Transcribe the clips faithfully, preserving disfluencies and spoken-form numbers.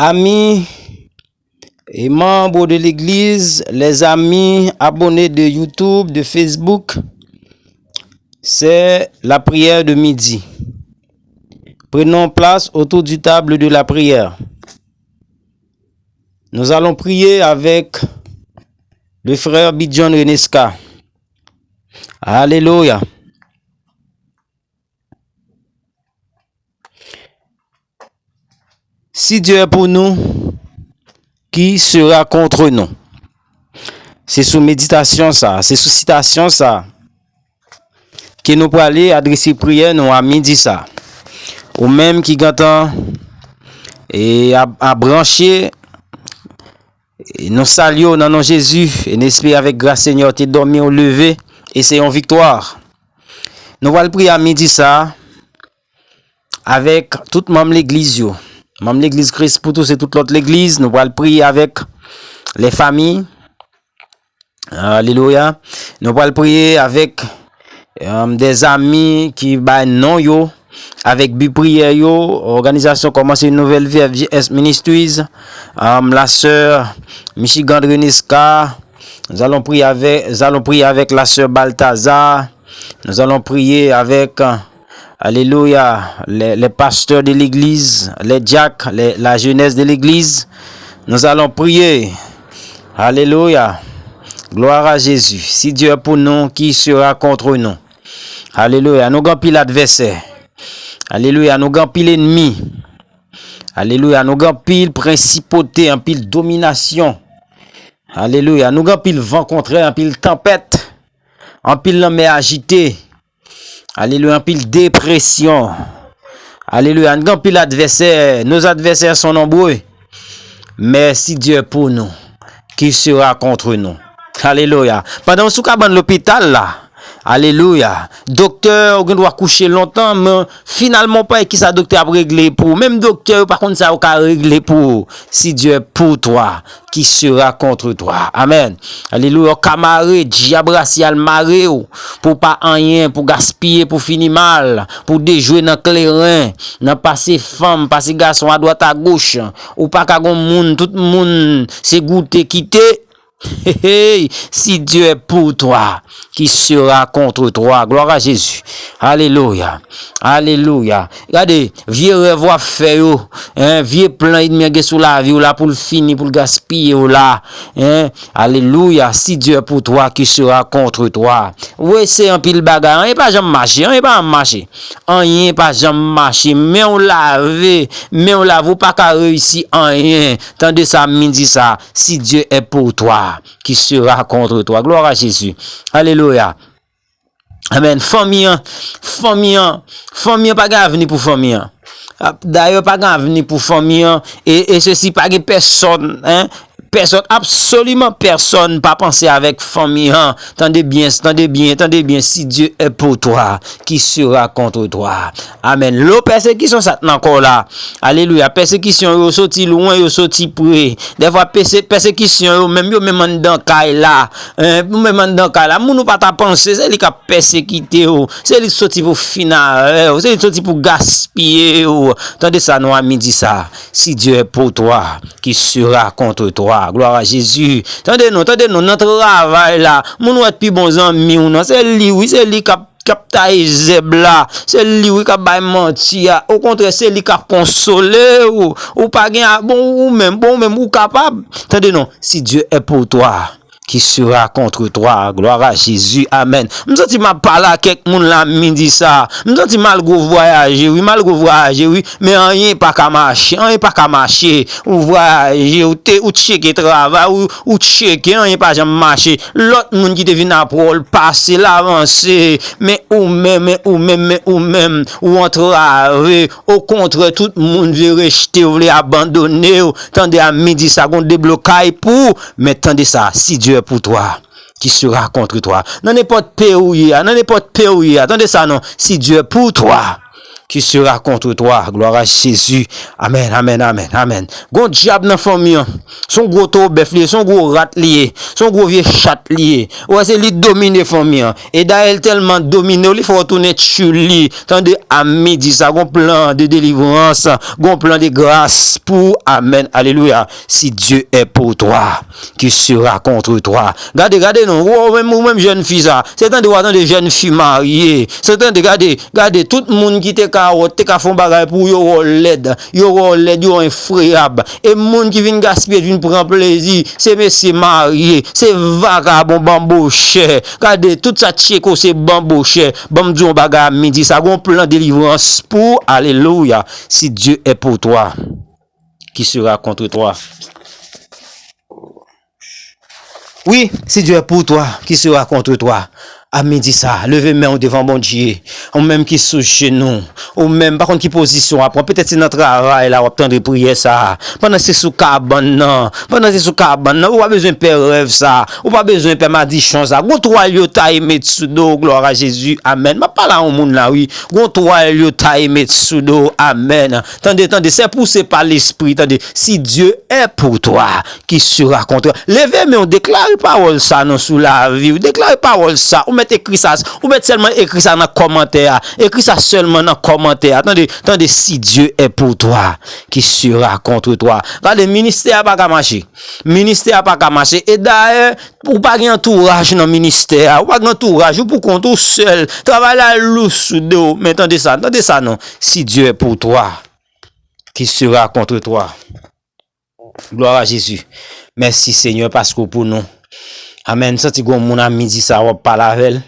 Amis et membres de l'église, les amis abonnés de YouTube, de Facebook, c'est la prière de midi. Prenons place autour du table de la prière. Nous allons prier avec le frère Bidjon Renesca. Alléluia. Si Dieu est pour nous, qui sera contre nous? Se sou meditasyon sa, se sou sitasyon sa ke nou prale adrese priyè nou a midi sa. Ou menm ki gentan e a, a branche, e nou salye w nan non Jezi, e n espere avèk gras Senyè w te dòmi w leve, e se yon viktwa. Nou pral priye a midi sa avèk tout manm legliz yo. Manm legliz Kris pou tou, se tout lòt legliz. Nou pral priye avèk les familles. Alelouya. Nou pral priye avèk um, des amis ki bay non yo, avèk bi priyè yo, òganizasyon Kòmanse Nouvèl Vi F G S Ministries, um, la sè Michigan Renesca. Nous allons prier avec, nous allons prier avec la sœur Balthazar. Nous allons prier avec, euh, alléluia, les, les pasteurs de l'église, les diacres, les, la jeunesse de l'église. Nous allons prier. Alléluia. Gloire à Jésus. Si Dieu est pour nous, qui sera contre nous? Alléluia. Nou gen anpil advèsè. Alléluia. Nou gen anpil ènmi. Alléluia. Nou gen anpil prensipote, anpil dominasyon. Alléluia. Nou gen anpil van kontrè, anpil tanpèt, anpil lanmè ajite. Alléluia. Anpil depresyon. Alléluia. Nou gen anpil advèsè. Nos adversaires sont nombreux. Mais si Dieu est pour nous, qui sera contre nous? Alléluia. Pandan w sou kabann lopital la, alléluia, doktè ou gen dwa kouche lontan, men finalman ou pa wè kisa doktè ap regle pou ou. Menm doktè yo pa konn sa yo ka regle pou ou. Si Dieu est pour toi, qui sera contre toi? Amen. Alléluia. Ou ka mare, dyab rasyal mare w pou pa anyen, pou gaspiye, pou fini mal, pou dejwe nan kleren, nan pase fanm, pase gason adwat agoch. Ou pa ka gon moun, tout moun se goute kite. Hey, hey, si Dieu est pour toi, qui sera contre toi? Gloire à Jésus. Alléluia. Alléluia. Gade, vye rèv w ap fè yo, hein, vye plan ènmi an gen sou lavi w la pou l fini, pou l gaspiye w la, hein. Alléluia. Si Dieu est pour toi, qui sera contre toi? Ou eseye anpil bagay, anyen pa janm mache, anyen pa janm mache. Anyen pa janm mache. Men w lave, men w lave, ou pa ka reyisi anyen. Tande sa, m di sa, si Dieu est pour toi, qui sera contre toi? Gloire à Jésus. Alléluia. Amen. Fanmi an, fanmi an, fanmi an pa gen avni pou fanmi an. Dayè, pa gen avni pou fanmi an. E, e sesi, pa gen pèsòn, hein, pèsòn, absoliman pèsòn pa panse avèk fanmi an. Tande byen, tande byen, tande byen. Si Dieu est pour toi, qui sera contre toi? Amen. Lo pèsekisyon sa t nan kò w la. Alelouya. Pèsekisyon yo soti lwen, yo soti pre. Dèfwa pèse-, pèsekisyon yo menm, yo menm anndan kay la. Hein, ou menm anndan kay la. Moun ou pa ta panse, se li k ap pèsekite w. Se li k soti pou fin avè w. Se li k soti pou gaspiye w. Tande sa non a midi sa. Si Dieu est pour toi, qui sera contre toi? Gloire à Jésus. Tande non, tande non, nan travay la, moun ou wè t pi bon zanmi w nan, se li wi, se li k ap, k ap taye zèb la, se li wi k ap bay manti a. Okontrè, se li k ap konsole w. Ou pa gen a, bon, ou menm, bon, ou menm, ou kapab. Tande non, si Dieu est pour toi, qui sera contre toi? Gloire à Jésus. Amen. M santi m ap pale a kèk moun la midi sa. M santi malgre w vwayaje, wi, malgre w vwayaje, wi, men anyen pa ka mache, anyen pa ka mache. Ou vwayaje, ou te, ou tcheke travay, ou, ou tcheke, anyen pa janm mache. Lòt moun ki te vin apre w, l pase, l avanse. Men ou menm, men ou menm, men ou menm, ou antrave. Okontrè, tout moun vle rejte w, vle abandone w. Tande a midi sa, gon deblokay pou ou. Men tande sa, si Dieu est pour toi, qui sera contre toi? Nan nenpòt peyi ou ye a, nan nenpòt peyi ou ye a, tande sa non, si Dieu est pour toi, qui sera contre toi. Gloire à Jésus. Amen, amen, amen, amen. Gon dyab nan fanmi an. Se yon gwo towo bèf li ye, se yon gwo rat li ye, se yon gwo vye chat li ye. Ou wè se li domine fanmi an. E dayè l tèlman domine w, li fè w tounen tchou li. Tande, a midi sa, gon plan de delivrans, gon plan de gras pou ou. Amen, alelouya. Si Dieu est pour toi, qui sera contre toi? Gade, gade non, ou menm, ou menm jèn fi sa. Se tande w a tande jèn fi marye. Se tande, gade, gade tout moun ki te ka wè w, te ka fè yon bagay pou ou, yo wè w lèd. Yo wè w lèd, yo enfreyab. E moun ki vin gaspiye, vin pran plezi, se mesye marye, se vagabon banbochè. Gade, tout sa tcheko se banbochè. Ban m di w yon bagay a midi sa, gon plan delivrans pou ou. Alelouya. Si Dieu est pour toi, qui sera contre toi? Wi, si Dieu est pour toi, qui sera contre toi? A midi sa, leve men w devan Bondye. Ou menm ki sou jenou, ou menm, pa konn ki pozisyon w ap pran. Petèt se nan travay la w ap tande priyè sa a. Pandan se sou kabann nan, pandan se sou kabann nan, ou pa bezwen pè rèv sa a. Ou pa bezwen pè madichon sa a. Gon twal yo taye met sou do w, gloire à Jésus, amen. M ap pale a yon moun la, wi. Gon twal yo taye met sou do w, amen. Tande, tande, c'est poussé par l'esprit, tande. Si Dieu est pour toi, qui sera contre? Leve men w, deklare pawòl sa non sou lavi w. Deklare pawòl sa. Ou mèt ekri sa, ou mèt sèlman ekri sa nan kòmantè a. Ekri sa sèlman nan kòmantè a. Tande, tande, si Dieu est pour toi, qui sera contre toi? Gade, ministè a pa ka mache. Ministè a pa ka mache. E dayè, ou pa gen antouraj nan ministè a. Ou pa gen antouraj, ou pou kont ou sèl. Travay la lou sou do w. Men tande sa, tande sa non. Si Dieu est pour toi, qui sera contre toi? Gloire à Jésus. Mèsi, Senyè, paske w pou nou. Amèn. M santi gon moun a midi sa a w ap pale avè l.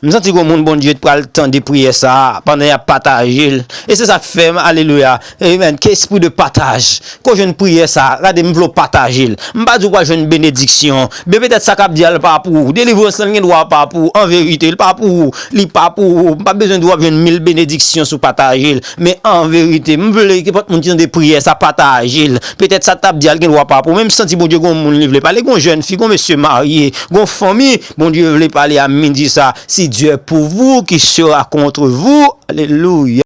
M santi gon moun Bondye pral tande priyè sa a pandan y ap pataje l. E se sa k fè m, alelouya. Amèn. Ke espri de pataj. Ke w jwenn priyè sa a. Gade, m vle w pataje l. M pa di w pral jwenn benediksyon. Men petèt sa k ap di a l pa pou ou. Delivrans lan gen dwa pa pou ou. An verite, l pa pou ou. Li pa pou ou. M pa bezwen di w ap jwenn mil benediksyon si w pataje l. Men an verite, m vle ke nenpòt moun ki tande priyè sa, pataje l. Petèt sa t ap di a l gen dwa pa pou ou. Men m santi Bondye gon moun li vle pale. Gon jèn fi, gon mesye marye, gon fanmi. Bondye vle pale a midi sa. Si Dieu est pour vous, qui sera contre vous? Alelouya.